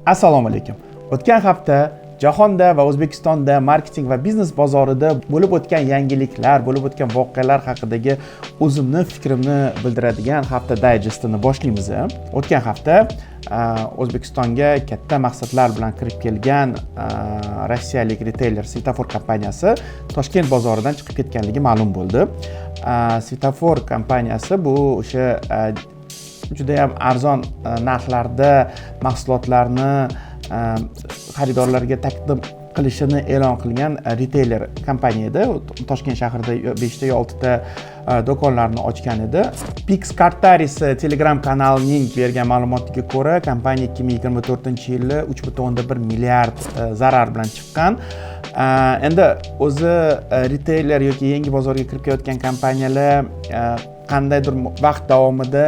Assalomu alaykum. O'tgan hafta jahonda va O'zbekistonda marketing va biznes bozorida bo'lib o'tgan yangiliklar, bo'lib o'tgan voqealar haqidagi o'zimni fikrimni bildiradigan hafta dayjestini boshlaymiz. O'tgan hafta O'zbekistonga katta maqsadlar bilan kirib kelgan rossiyalik riteyler Svetofor kompaniyasi Toshkent bozoridan chiqib ketganligi ma'lum bo'ldi. Svetofor kompaniyasi bu o'sha judayam arzon narxlarda mahsulotlarni xaridorlarga taqdim qilishini e'lon qilgan riteyler kompaniya edi. Toshkent shahrida beshta yo oltita do'konlarni ochgan edi. Pix Cartaris Telegram kanalining bergan ma'lumotiga ko'ra, kompaniya 2024-yili 3,1 milliard zarar bilan chiqqan. Endi o'zi riteyler yoki yangi bozorga kirib kelayotgan kompaniyalar qandaydir vaqt davomida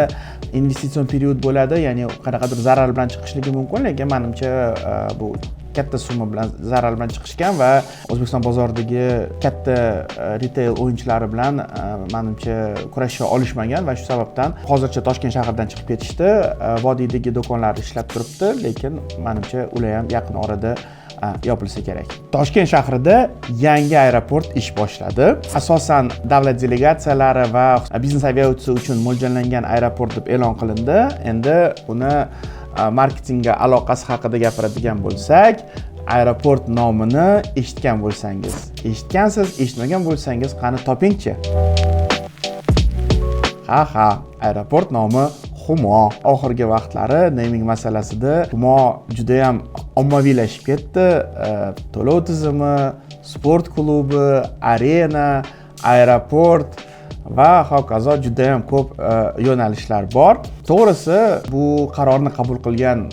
investitsion период bo'ladi, ya'ni qanaqadir zarar bilan chiqishligi mumkin, lekin manimcha, bu katta summa bilan zarar bilan chiqishgan va O'zbekiston bozoridagi katta retail o'yinchilari bilan manimcha, kurasha olishmagan va shu sababdan hozircha Toshkent shahridan chiqib ketishdi. Vodiydagi do'konlar ishlab turibdi, lekin manimcha, ular ham yaqin orada yopilsa kerak. Toshkent shahrida yangi aeroport ish boshladi. Asosan davlat delegatsiyalari va biznes aviatsiya uchun mo'ljallangan aeroport deb e'lon qilindi. Endi uni marketingga aloqasi haqida gapiradigan bo'lsak, aeroport nomini eshitgan bo'lsangiz, eshitgansiz, eshitmagan bo'lsangiz, qani topingchi. Ha, aeroport nomi Humo. Oxirgi vaqtlari naming masalasida Humo judayam ommaviylashib ketdi. To'lov tizimi, sport klubi, arena, aeroport va hokazo, judayam ko'p yo'nalishlar bor. To'g'risi, bu qarorni qabul qilgan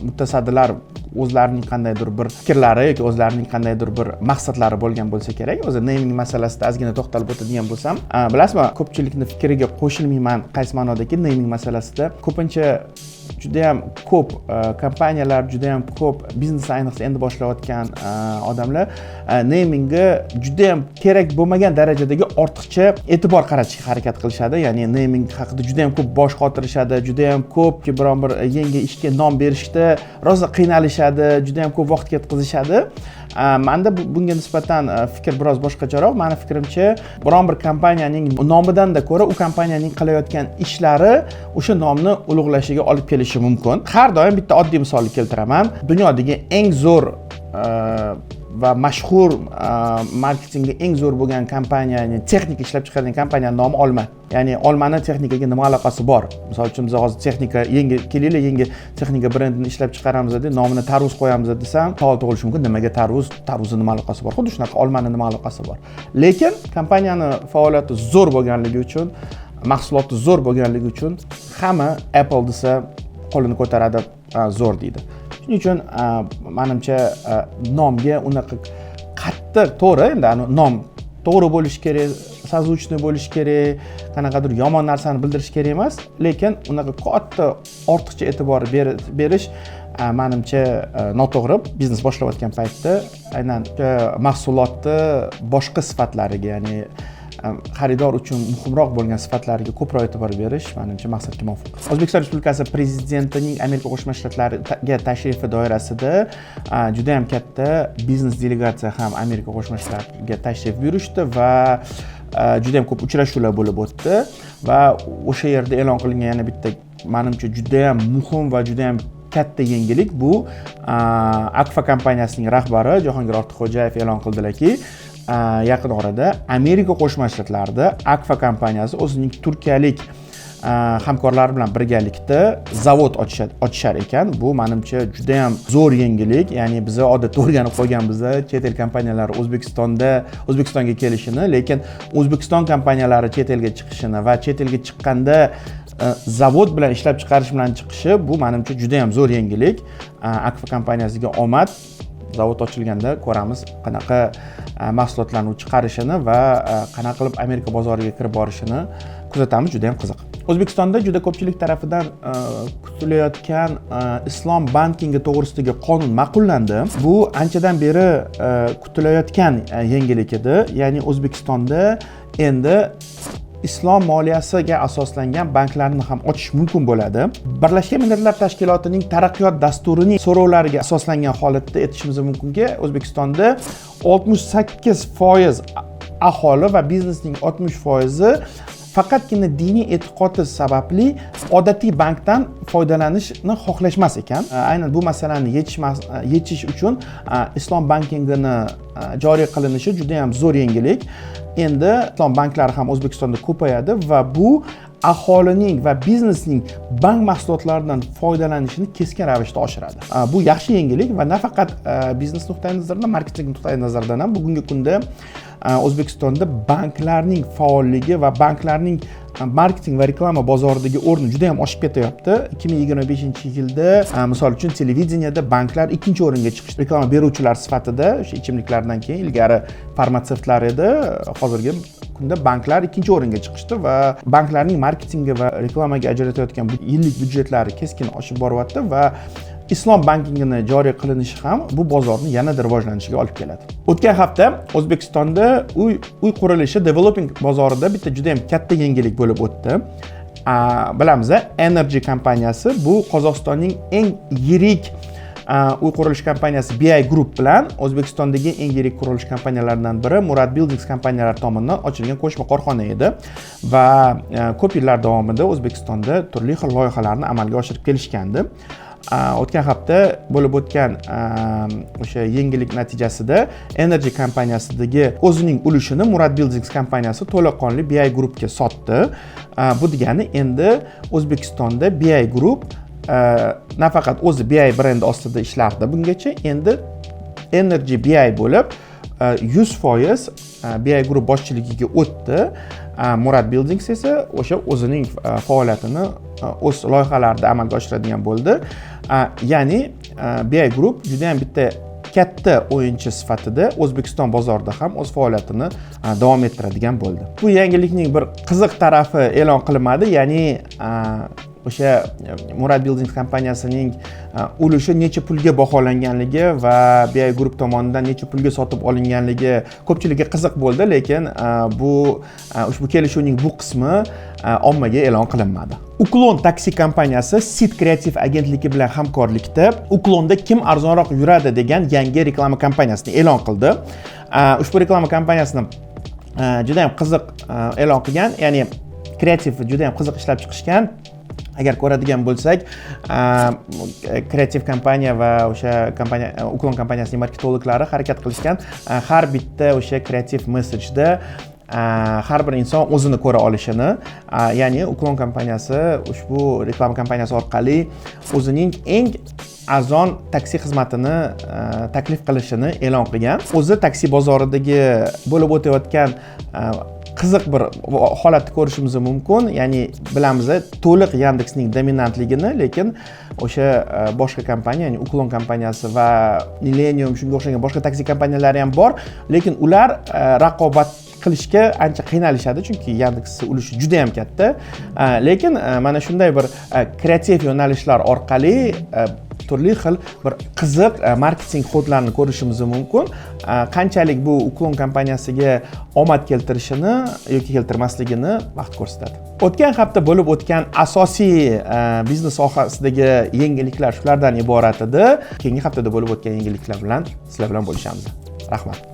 mutasaddilar o'zlarining qandaydir bir fikrlari yoki o'zlarining qandaydir bir maqsadlari bo'lgan bo'lsa kerak. O'zi naming masalasida ozgina to'xtalib o'tadigan bo'lsam, bilasizmi, ko'pchilikni fikriga qo'shilmayman. Qaysi ma'nodaki, naming masalasida ko'pincha judayam ko'p kompaniyalar, judayam ko'p biznes, ayniqsa endi boshlayotgan odamlar namingga judayam kerak bo'lmagan darajadagi ortiqcha e'tibor qaratishga harakat qilishadi, ya'ni naming haqida judayam ko'p bosh qotirishadi, judayam ko'p biron bir yangi ishga nom berishda rosa qiynalishadi, judayam ko'p vaqt ketkazishadi. Manda bunga nisbatan fikr biroz boshqacharoq. Mani fikrimcha, biron bir kompaniyaning nomidanda ko'ra u kompaniyaning qilayotgan ishlari o'sha nomni ulug'lashiga olib kelishi mumkin. Har doim bitta oddiy misolni keltiraman: dunyodagi eng zo'r va mashhur, marketingga eng zo'r bo'lgan kompaniya, ya'ni texnika ishlab chiqaradigan kompaniyani nomi olma. Ya'ni olmani texnikaga nima aloqasi bor? Misol uchun, biz hozir texnika, yangi kelinglar, yangi texnika brendini ishlab chiqaramiz deb, nomini Tarvuz qo'yamiz desam, savol tug'ilishi mumkin: nimaga tarvuz, tarvuzni nima aloqasi bor? Xuddi shunaqa, olmani nima aloqasi bor? Lekin kompaniyani faoliyati zo'r bo'lganligi uchun, mahsuloti zo'r bo'lganligi uchun hamma Apple desa qo'lini ko'taradi, "Zo'r" deydi. Shuning uchun, manimcha, nomga unaqa qattiq, to'g'ri, endi nom to'g'ri bo'lishi kerak, созвучный bo'lishi kerak, qanaqadir yomon narsani bildirish kerak emas, lekin unaqa katta ortiqcha e'tibor berish, manimcha, noto'g'ri. Biznes boshlayotgan paytda aynan mahsulotni boshqa sifatlariga, ya'ni xaridor uchun muhimroq bo'lgan sifatlariga ko'proq e'tibor berish, manimcha, maqsadga muvofiq. O'zbekiston Respublikasi Prezidentining Amerika Qo'shma Shtatlariga tashrifi doirasida juda yam katta biznes delegatsiya ham Amerika Qo'shma Shtatlariga tashrif buyurishdi va juda yam ko'p uchrashuvlar bo'lib o'tdi va o'sha yerda e'lon qilingan yana bitta, manimcha, judayam muhim va judayam katta yangilik bu Akfa kompaniyasining rahbari Jahongir Ortiqxo'jayev e'lon qildilarki, yaqin orada Amerika Qo'shma Shtatlarida Akfa kompaniyasi o'zining turkiyalik hamkorlari bilan birgalikda zavod ochishar ekan. Bu, manimcha, judayam zo'r yangilik. Ya'ni biz odatda o'rganib qolganmiz chet el kompaniyalari O'zbekistonga kelishini, lekin O'zbekiston kompaniyalari chet elga chiqishini va chet elga chiqqanda zavod bilan, ishlab chiqarish bilan chiqishi, bu, manimcha, judayam zo'r yangilik. Akfa kompaniyasiga omad. Zavod ochilganda ko'ramiz, qanaqa mahsulotlarni u chiqarishini va qanaqa qilib Amerika bozoriga kirib borishini kuzatamiz, juda yam qiziq. O'zbekistonda juda ko'pchilik tarafidan kutilayotgan islom bankingi to'g'risidagi qonun ma'qullandi. Bu anchadan beri kutilayotgan yangilik edi, ya'ni O'zbekistonda endi Islom moliyasiga asoslangan banklarni ham ochish mumkin bo'ladi. Birlashgan Millatlar Tashkilotining taraqqiyot dasturining so'rovlariga asoslangan holatda aytishimiz mumkinki, O'zbekistonda 68% aholi va biznesning 60 foizi faqatgina diniy e'tiqodi sababli odatiy bankdan foydalanishni xohlashmas ekan. Aynan bu masalani yechish uchun islom bankingini joriy qilinishi juda yam zo'r yangilik. Endi islom banklari ham O'zbekistonda ko'payadi va bu aholining va biznesning bank mahsulotlaridan foydalanishini keskin ravishda oshiradi. Bu yaxshi yangilik va nafaqat biznes nuqtai nazaridan, marketing nuqtai nazaridan ham. Bugungi kunda O'zbekistonda banklarning faolligi va banklarning marketing va reklama bozoridagi o'rni juda yam oshib ketyapti. 2025 yilda, misol uchun, televideniyada banklar ikkinchi o'ringa chiqishdi reklama beruvchilar sifatida, o'sha ichimliklardan keyin. Ilgari farmatsevtlar edi, hozirgi kunda banklar ikkinchi o'ringa chiqishdi va banklarning marketingga va reklamaga ajratayotgan yillik byudjetlari keskin oshib boryapti va islom bankingini joriy qilinishi ham bu bozorni yanada rivojlanishiga olib keladi. O'tgan hafta O'zbekistonda uy qurilishi, developing bozorida bitta juda yam katta yangilik bo'lib o'tdi. Bilamiz, Energy kompaniyasi, bu Qozog'istonning eng yirik uy qurilish kompaniyasi BI Group bilan O'zbekistondagi eng yirik qurilish kompaniyalaridan biri Murad Buildings kompaniyalari tomonidan ochilgan qo'shma korxona edi va ko'p yillar davomida O'zbekistonda turli xil loyihalarni amalga oshirib kelishgandi. O'tgan hafta bo'lib o'tgan o'sha yangilik natijasida Energy kompaniyasidagi o'zining ulushini Murad Buildings kompaniyasi to'laqonli BI Groupga sotdi. Bu degani, endi O'zbekistonda BI Group nafaqat o'zi BI brendi ostida ishlardi bungacha, endi Energy BI bo'lib 100% BI Group boshchiligiga o'tdi. Murad Buildings esa o'sha o'zining faoliyatini o'z loyihalarida amalga oshiradigan bo'ldi. Ya'ni BI Group juda yam bitta katta o'yinchi sifatida O'zbekiston bozorida ham o'z faoliyatini davom ettiradigan bo'ldi. Bu yangilikning bir qiziq tarafi e'lon qilinmadi, ya'ni o'sha Murad Buildings kompaniyasining ulushi necha pulga baholanganligi va BI Group tomonidan necha pulga sotib olinganligi ko'pchilikka qiziq bo'ldi, lekin bu ushbu kelishuvning bu qismi ommaga e'lon qilinmadi. Uklon taksi kompaniyasi Sit kreativ agentligi bilan hamkorlikda "Uklonda kim arzonroq yuradi" degan yangi reklama kampaniyasini e'lon qildi. Ushbu reklama kampaniyasini juda ham qiziq e'lon qilgan, ya'ni kreativ juda ham qiziq ishlab chiqishgan. Agar ko'radigan bo'lsak, kreativ kompaniya va o'sha kompaniya, Uklon kompaniyasining marketologlari harakat qilishgan, har bitta o'sha kreativ messageda har bir inson o'zini ko'ra olishini. Ya'ni Uklon kompaniyasi ushbu reklama kampaniyasi orqali o'zining eng arzon taksi xizmatini taklif qilishini e'lon qilgan. O'zi taksi bozoridagi bo'lib o'tayotgan qiziq bir holatni ko'rishimiz mumkin, ya'ni bilamiz to'liq Yandeksning dominantligini, lekin o'sha boshqa kompaniya, ya'ni Uklon kompaniyasi va Millennium, shunga o'xshagan boshqa taksi kompaniyalari ham bor, lekin ular raqobat qilishga ancha qiynalishadi, chunki Yandeks ulushi juda yam katta. Lekin mana shunday bir kreativ yo'nalishlar orqali turli xil bir qiziq marketing ход larni ko'rishimiz mumkin. Qanchalik bu Uklon kompaniyasiga omad keltirishini yoki keltirmasligini vaqt ko'rsatadi. O'tgan hafta bo'lib o'tgan asosiy biznes sohasidagi yangiliklar shulardan iborat edi. Keyingi haftada bo'lib o'tgan yangiliklar bilan sizlar bilan bo'lishamiz. Rahmat.